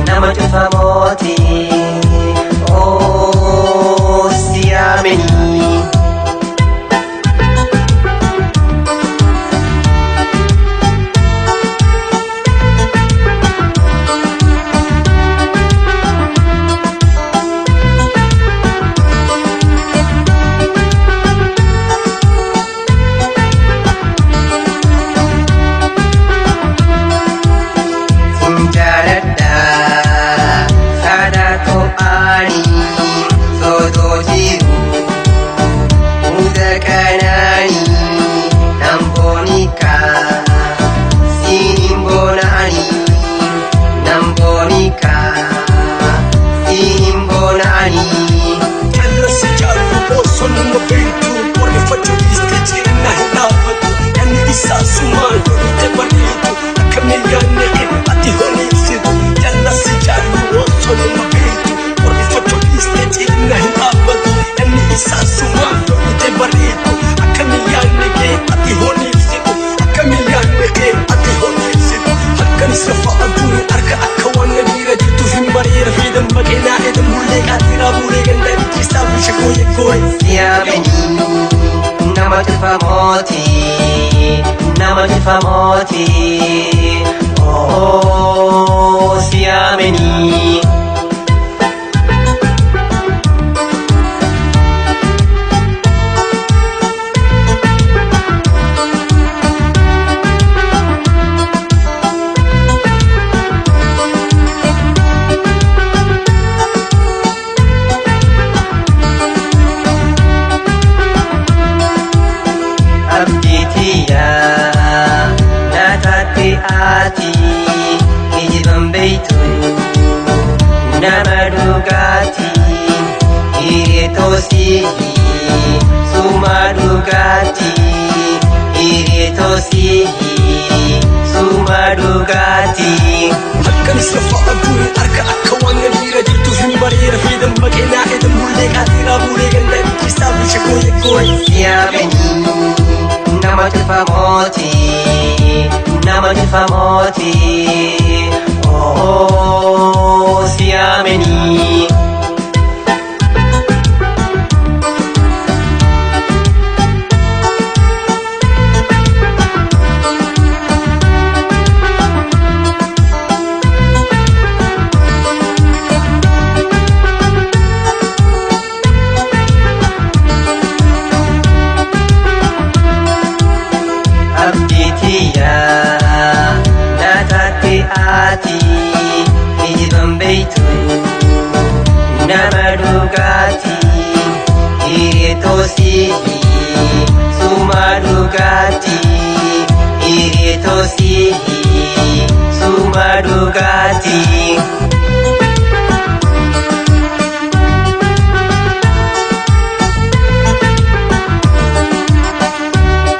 Nama cufa mooti, oh siyaamini. Nama cufa mooti, oh siyaamini. Ati kijiban beektu nama dhugaati hiriirtoosii suma dhugaati hiriirtoosii suma dhugaati. Halkanis lafa aduun harka akka waan nadiira jirtu hin bareera fiidan maqinaa edan bullee qaatiraa bulee ganda ibsisaa bishakoo yekkoo. Siyaamini nama cufa mooti. Nama cufa mooti, oh siyaamini. Ati kijiban beektu nama dhugaati hiriirtoosii suma dhugaati hiriirtoosii suma dhugaati.